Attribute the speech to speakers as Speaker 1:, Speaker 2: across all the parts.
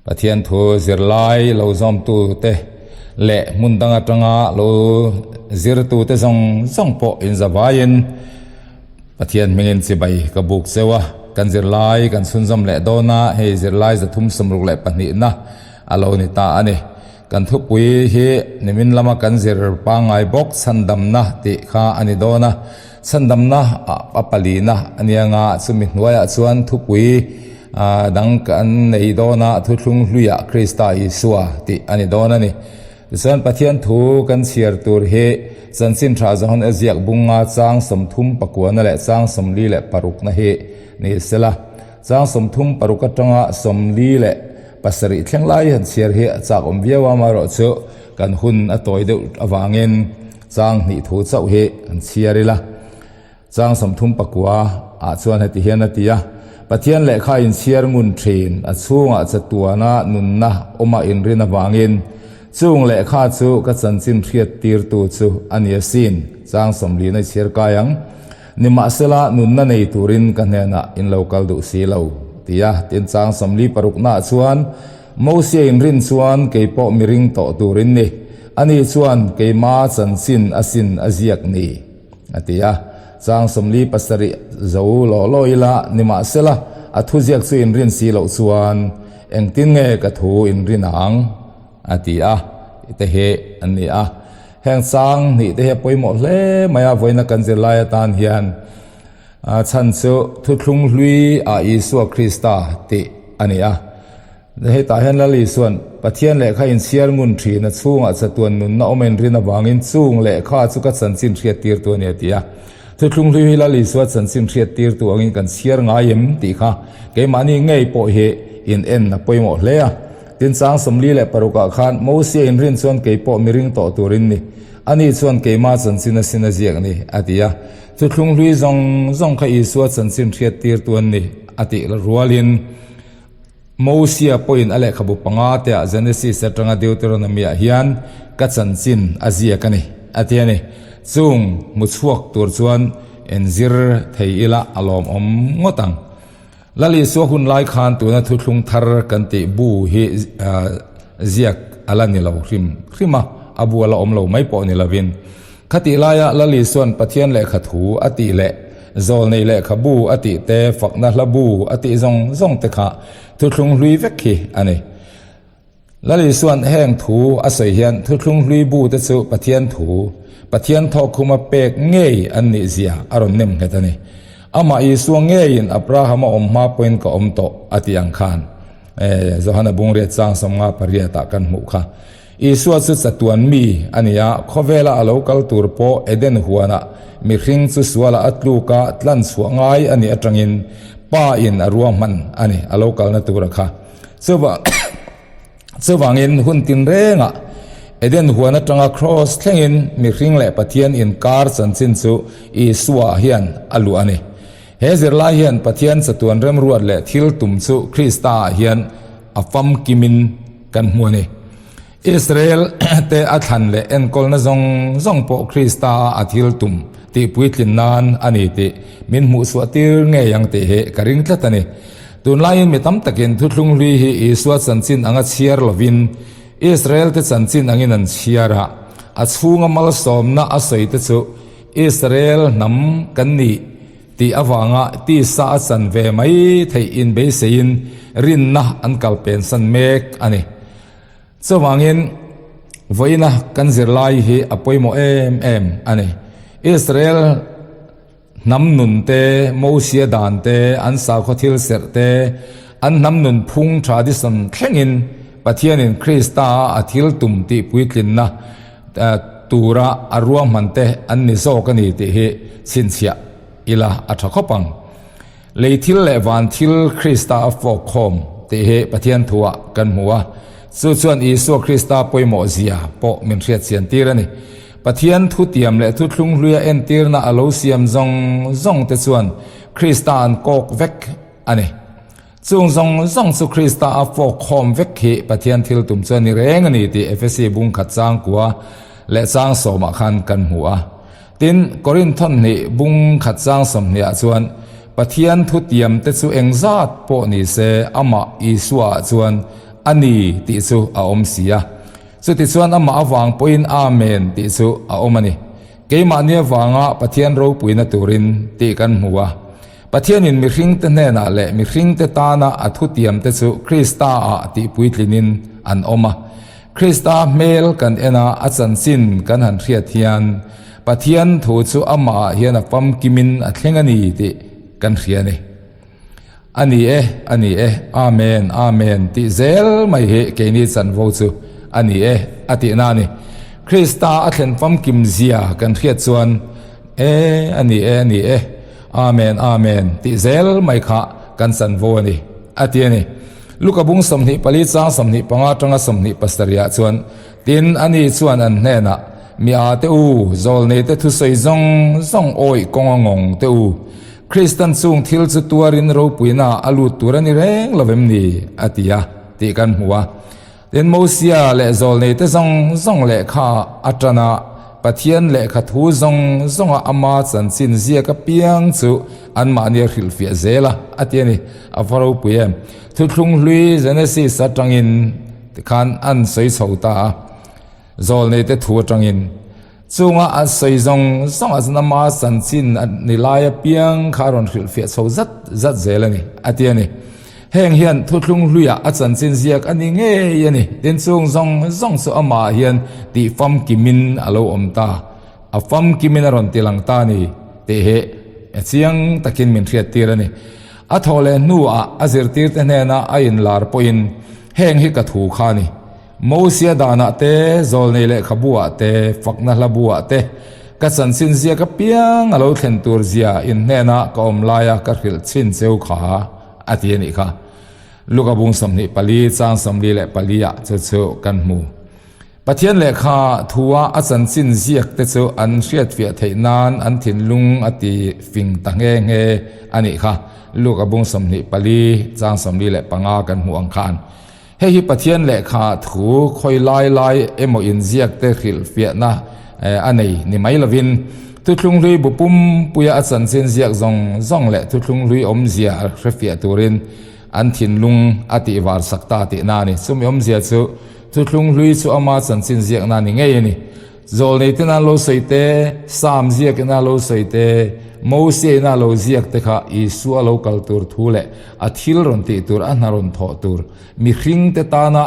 Speaker 1: Pathian thu zirlai lo zawmtute leh hmun dang atanga lo zirtute zawng zawng pawh inzavaiin Pathian hmingin chibai ka buk cheu a. Kan zirlai kan chhunzawm leh dawn a, hei zirlai 362na a lo ni ta a ni. Kan thupui hi nimin lama kan zir pangngai bawk chhandamna tih kha a ni dawn a. Chhandamna a palina a nia nga, chumi hnuaiah chuan thupui dang kan nei dawn a, thuthlung hluiah Krista Isua tih a ni dawn a ni. Tichuan Pathian thu kan chhiar tur hi Chanchin Tha John a ziak bunga chang 39na leh chang 46na hi ni sela. Chang 36 atanga 47 thleng lai han chhiar hi a chak awm viau a, amaherawhchu kan hun a tawi deuh avangin chang hnih thu chauh hi an chhiar ila. Chang 39 ah chuan heti hian a ti a, Pathian lehkha inchhiar ngun thin, a chhungah chatuana nunna awma inrin avangin chung lehkha chu ka chanchin hriat tirtu chu a ni asin. Chang 40 na i chhiar kai ang. Nimahsela nunna nei turin ka hnenah in lo kal duh si lo, ti a. Tin, chang 46 naah chuan, Mosia inrin chuan kei pawh mi ring tawh turin ni, ani chuan keima chanchin asin a ziak ni, a ti a. Chang 47 zo law law ila, nimahsela a thuziak chu inrin si loh chuan engtin nge ka thu inrin ang? a ti a, tih te hi an ni a. Heng chang hnih te hi a pawimawh hle mai a, vawiina kan zirlai atan hian chhan chu thuthlung hlui ah Isua Krista tih a ni a. Hetah hian Lal Isua'n Pathian lehkha inchhiar ngun thin a chhungah chatuan nunna awm inrin avangin chung lehkha chu ka chanchin hriat tirtu a ni a ti a. Thuthlung hlui hi Lal Isua chanchin hriat tirtu angin kan chhiar ngai em tih kha keimahni ngei pawh hi in en a pawimawh hle a. Tin chang 46 ah khan Mosia inrin chuan kei pawh mi ring tawh turin ni, ani chuan keima chanchin a sin a ziak ni, a ti a. Thuthlung hlui zawng zawng kha Isua chanchin hriat tirtu an ni, a tih rualin Mosia pawhin a lehkhabu panga te ah Genesis atanga Deuteronomy ah hian ka chanchin a ziak a ni, a ti a ni. Chung hmuchhuak tur chuan enzir thei ila a lawmawm ngawt ang. Lal Isua hun lai khan tuna thuthlung thar kan tih bu hi ziak a la ni lo hrim hrim a, a bu a la awm lo mai pawh ni lovin. Khatih laia Lal Isua'n Pathian lehkha thu a tih leh Zawlnei lehkha bu a tih te, fakna hla bu a tih zawng zawng te kha thuthlung hlui vek hi a ni. Lal Isua'n heng thu a sawi hian thuthlung hlui bu te chu Pathian thu, Pathian thawkkhuma pek ngei an nih zia a rawn nem nghet a ni. Amah Isua ngeiin Abraham a awm hma pawhin ka awm tawh a tih ang khan Johana bungriat chang 58 ah kan hmuh kha. Isua chu chatuan mi a ni a, khawvela a lo kal tur pawh Eden huanah mihring chu sualah a tluk a, tlan chhuah ngai a nih atangin Pa in a ruahman a ni a lo kalna tura kha. Chuvangin hun tinrengah Eden huan atanga Kraws thlengin mihring leh Pathian inkar chanchin chu Isua hian a luah a ni. He zirlai hian Pathian chatuan remruat leh thil tum chu Krista-ah hian a famkimin kan hmu a ni. Israel te a thlan leh enkawlna zawng zawng pawh Krista-a a thil tum tih puitlin nan a ni tih min hmuhchhuah tir ngei ang tih hi ka ring tlat a ni. Tunlaiin mi tam takin thuthlung hlui hi Isua chanchin anga chhiar lovin Israel te chanchin angin an chhiar a, a chhunga malsawmna a sawi te chu Israel hnam kan nih tih avanga tisa a chan ve mai theih inbeiseiin rinna an kalpensan mek a ni. Chuvangin, vawiina kan zirlai hi a pawimawh em em a ni. Israel hnam nun te, Mosia dan te, an sakhaw thil serh te, an hnam nun phung tradition thlengin Pathianin Krista a thil tum tih puitlinna tura a ruahman te an ni zawk a ni tih hi chhinchhiah ila a tha khawp ang. Lei thil leh van thil Krista a fawk khawm tih hi Pathian thuah kan hmu a, chu chuan Isua Krista pawimawh zia pawh min hriat chian tir a ni. Pathian thu tiam leh thu thlung hluia entirna a lo siam zawng zawng te chuan Krista an kawk vek a ni. Chung zawng zawng chu Krista a fawk khawm vek hi Pathian thil tum chu a ni reng a ni tih Efesi bung khat chang kua leh chang sawmah khan kan hmu a. Tin, Korinth hnih bung khat chang 20 ah chuan Pathian thu tiam te chu engzat pawh ni se amah Isua ah chuan A ni tih chu a awm si a. Chutichuan amah avang pawhin Amen tih chu a awm a ni. Keimahni avanga Pathian ropuina turin tih kan hmu a. Pathianin mihringte hnenah leh mihringte tana a thutiamte chu Krista-ah tih puitlinin an awm a. Krista hmel kan en a, a chanchin kan han hriat hian Pathian thu chu amahah hian a famkimin a thleng a ni tih kan hria a ni. A ni e, a ni e, Amen, Amen tih zel mai hi keini chanvo chu a ni e a tihna a ni. Krista a thlen famkim zia kan hriat chuan e, a ni e, a ni e, Amen, Amen tih zel mai kha kan chanvo a ni a ti a ni. Luka bung 24 chang 25 atanga 27 ah chuan tin ani chuan an hnenah Mi a te u, zawlnei te thusawi zawng zawng awih kawng a ngawng te u, Kristan chung thil chu tuarin ropuina a lut tur a ni reng lo em ni? a ti a tih kan hmu a. Tin, Mosia leh zawlnei te zawng zawng lehkha a tan a, Pathian lehkha thu zawng zawnga ama chanchin ziak apiang chu anmahni a hrilhfiah zel a, a ti a ni. A va ropui em! Thuthlung hlui Genesis atangin tikhan an sawi chho ta a. Zawlneite thu atangin chunga a sawi zawng zawngah chuan ama chanchin a ni lai apiang kha a rawn hrilhfiah chho zat zat zel a ni, a ti a ni. Heng hian thuthlung hluiah a chanchin ziak a ni ngei a ni. Tin, chung zawng zawng chu amah hian tih famkimin a lo awm ta, a famkimin a rawn ti lang ta a ni tih hi chiang takin min hriattir a ni. A thawh leh hnuah a zirtirte hnena a inlar pawhin heng hi ka thu kha a ni. Mosia danah te, zawlnei lehkhabuah te, fakna hlabuah te, ka chanchin ziak apiang a lo thlen tur zia inhnena ka awm laia ka hrilh chhin cheu kha a ti a nih kha. Luka bung 24 chang 44 ah chu chu kan hmu. Pathian lehkha thua a chanchin ziak te chu an hriatfiah theih nan an thinlung a ti fing ta nghe nghe a nih kha. Luka bung 24 chang 45 kan hmuh ang khan. Hei hi Pathian lehkha thu khawi lai lai emaw inziak te hrilhfiahna a nei ni mai lovin, thuthlung hlui bu pumpuia a chanchin ziak zawng zawng leh thuthlung hlui awmzia a hrefiah turin an thinlung a tihvar sak ta tihna a ni. Chumi awmzia chu thuthlung hlui chu ama chanchin ziakna ni ngei a ni. Zawlnei ten an lo sawi te, Sam ziak in a lo sawi te, Mosia in a lo ziak te kha Isua lo kal tur thu leh a thil rawn tih tur, a hna rawn thawh tur, mihring te tana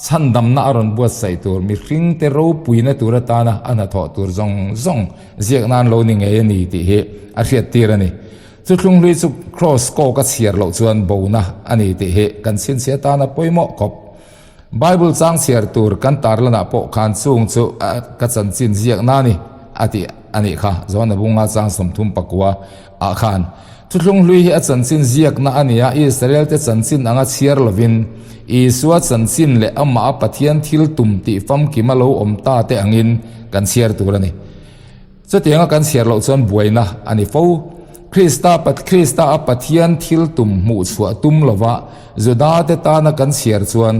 Speaker 1: chhandamna a rawn buatsaih tur, mihring te ropuina tur atana a hna thawh tur zawng zawng ziak nan lo ni ngei a ni tih hi a hriattir a ni. Chuthlung hlui chu Kraws kawk a chhiar loh chuan bona a ni tih hi kan chhinchhiah atana pawimawh khawp. Bible chang chhiar tur kan tarlanah pawh khan chung chu ka chanchin ziakna a ni a tih a nih kha. Johana bunga chang 34 ah khan thuthlung hlui hi a chanchin ziakna a ni a, Israel te chanchin anga chhiar lovin Isua chanchin leh amah a Pathian thil tum tih famkim a lo awm ta te angin kan chhiar tur a ni. Chutianga kan chhiar loh chuan buaina a ni fo. Krista Krista a Pathian thil tum hmuh chhuah tum lova Judate tana kan chhiar chuan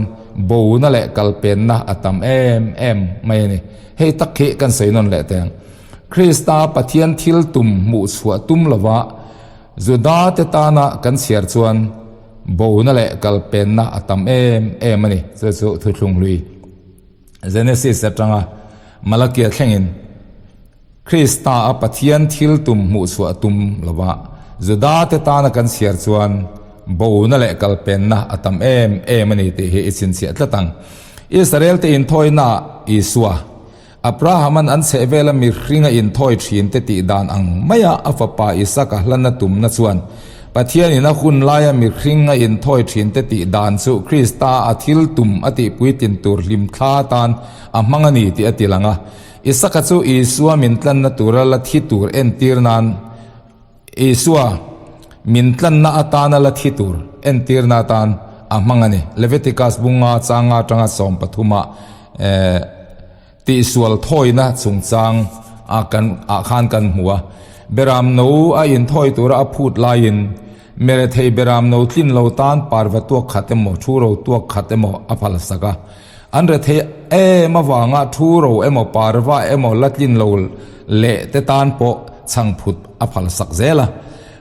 Speaker 1: bona leh kalpenna a tam em em mai a ni. Hei tak hi kan sawi nawn leh teng. Krista Pathian thil tum hmuh chhuah tum lova Judate tana kan chhiar chuan bona leh kalpenna a tam em em a ni. Chu chu thuthlung hlui. Genesis atanga Malakia thlengin Krista a Pathian thil tum hmuhchhuah tum lova Judate tana kan chhiar chuan bona leh kalpenna a tam em em a ni tih hi i chhinchhiah tlat ang. Israel te inthawina Isua, Abrahaman an chhehvela mihringa inthawi thin te tih dan ang maia a fapa Isaka hlan a tumna chuan Pathianin a hun laia mihringa inthawi thin te tih dan chu Krista a thil tum a tihpuitlin tur hlimthla atan a hmang a ni tih a ti lang a. Isaka chu Isua min tlanna tura la thi tur entir nan Isua min tlanna atana la thi tur entirna atan a hmang a ni. Leviticus bunga changa atanga sawmpathuma Tihsual thawina chungchang a kan ah khan kan hmu a, Beram no a inthawi tura a phut laiin Merethei Beram no tlin lo tan parva tuak khat emaw thu ro tuak khat emaw a phal sak a. An rethei em avanga thu ro emaw parva emaw la tlin lo leh te tan pawh chhangphut a phal sak zel a.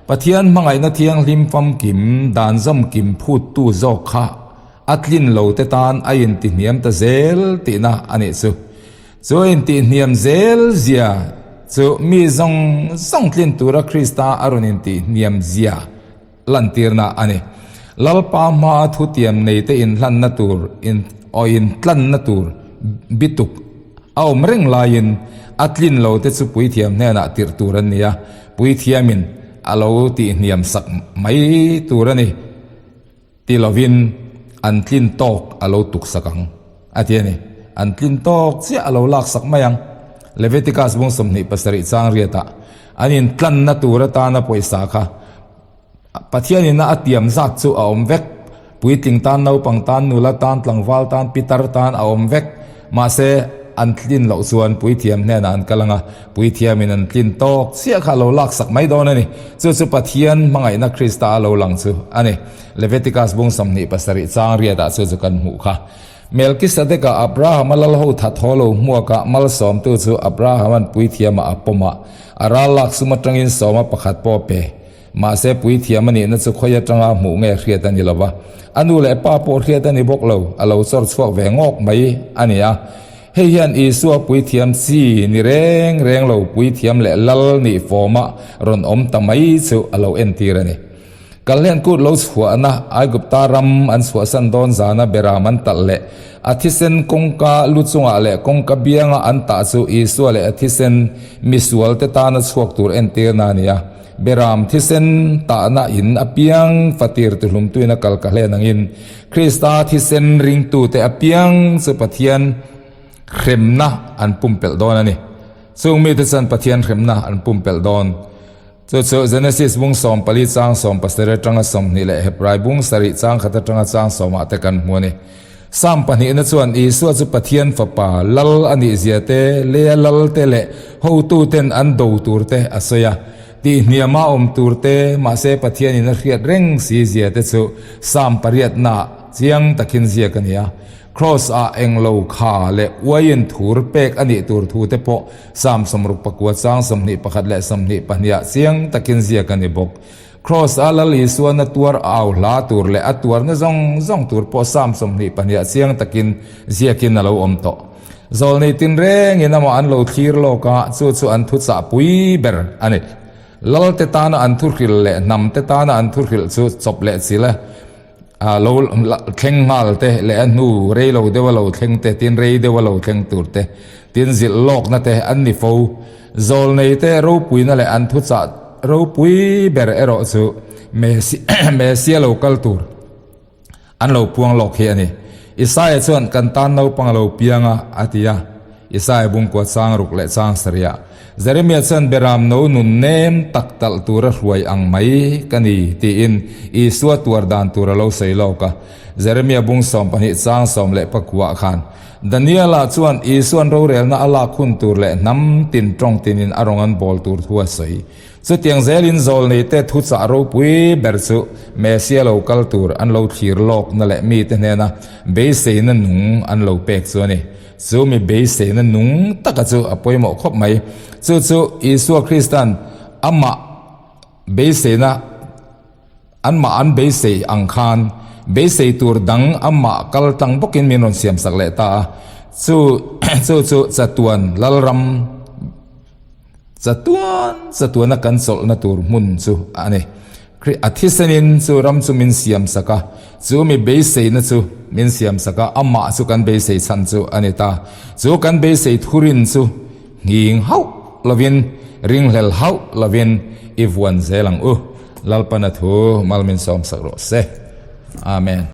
Speaker 1: Pathian hmangaihna thianghlim famkim dan zawmkim phuttu zawk kha. a tlin lo te tan a intihniam ta zel tihna a nih chu. Chu a intihhniam zel zia chu mi zawng zawng tlin tura Krista a rawn intihhniam zia lantirna a ni. Lalpa hmaa thutiam neite inhlanna tur aw intlanna tur bituk a awm reng laiin a tlin lo te chu puithiam hnenah tirh tur an ni a, puithiamin a lo tihhniam sak mai tur a ni ti lovin an tlin tawk a lo tuksak ang a ti a ni. An tlin tawk chiah a lo laksak mai ang. Leviticus bung 27 chang riatah an intlanna tur atana pawisa kha Pathianin a tiam zat chu a awm vek. Puitling tan, naupang tan, nula tan, tlangval tan, pitar tan a awm vek. Mahse, an tlin loh chuan puithiam hnenah an kal ang a, puithiamin an tlin tawk chiah kha a lo laksak mai dawn a ni. Chu chu Pathian hmangaihna Krista a lo lang chu a ni. Leviticus bung 27 chang riatah chu chu kan hmuh kha. Melkisedeka Abrahama lalho that haw lo hmuakah malsawmtu chu Abrahama'n puithiamah a pawm a, a ral lak sum atangin sawma pakhat pawh a pe. Mahse puithiam a nihna chu khawi atanga hmuh nge hriat a ni lo va, a nu leh pa pawh hriat a ni bawk lo, a lo chawr chhuak ve ngawk mai a ni a. Hei hian Isua puithiam chi ni reng reng lo puithiam leh lal nih fawma rawn awm ta mai chu a lo entir a ni. Kalhlen kut lo chhuahna Aigupta ram an chhuahsan dawn zana beram an talh leh a thisen kawngka lu chungah leh kawngka bianga an tah chu Isua leh a thisen misualte tana chhuak tur entirna a ni a. Beram thisen tahna in apiang fatir tihlumtuin a kal ka hlen angin Krista thisen ringtute apiang chu Pathian hremna an pumpelh dawn a ni. Chung mite chuan Pathian hremna an pumpelh dawn. Chu chu Genesis bung 14 chang 17 atanga 20 leh Hebrai bung sarih chang khat atanga chang sawmah te kan hmu a ni. Psalm pahnihna chuan Isua chu Pathian Fapa, Lal a nih zia te, leia lal te leh hotuten an do tur te a sawi a. Tihhniama awm tur te, mahse Pathianin a hriat reng si zia te chu Psalm pariatnaah chiang takin ziak a ni a. Kraws ah englo kha leh uaiin thur pek a nih tur thu te pawh Psalm 64 chang 21 leh 22 ah chiang takin ziak a ni bawk. Kraws a Lal Isuan a tuar au hla tur leh a tuarna zawng zawng tur pawh Psalm 22 ah chiang takin ziakin a lo awm tawh. Zawlnei tinrengin amah an lo thlir lawk a, chu chu an thuchah pui ber a ni. Lal te tana an thuhrilh leh hnam te tana an thuhrilh chu chawp leh chil a. A lo thleng nghal te leh a hnu rei lo deuh a lo thleng te tin rei deuh a lo thleng tur te tin zilh lawkna te an ni fo. Zawlnei te ropuina leh an thuchah ropui ber erawh chu Messia lo kal tur an lo puang lawk hi a ni. Isaia chuan kan tan naupang a lo piang a a ti a. Isaia bungkua chang ruk leh chang sarih ah Jeremia chuan beram no nun nem tak talh tura hruai ang mai ka ni tiin Isua tuar dan tur a lo sawi lawk a. Jeremia bung 12 chang 11 ah khan Daniela chuan Isuan rorelna a lak hun tur leh hnam tin tawng tinin a rawn an bawl tur thu a sawi. Chutiang zelin zawlneite thuchah ropui ber chu Messia lo kal tur an lo thlir lawkna leh mite hnena beiseina nung an lo pek chu a ni. Chu mi beiseina nung taka chu a pawimawh khawp mai. Chu chu Isua Krista'n amah beiseina anmah an beisei ang khan beisei tur dang amah kal tlang bawkin min rawn siamsak leh ta a. Chu chu chu chatuan Lalram chatuan chatuana kan chawlhna tur hmun chu a ni. A thisenin chu ram chu min siamsak a, chu mi beiseina chu min siamsak a, amah chu kan beisei chhan chu a ni ta. Chu kan beisei thurin chu nghing hauh lovin, ringhlel hauh lovin i vuan zel ang u. Lalpana thu mal min sawmsak rawh se. Amen.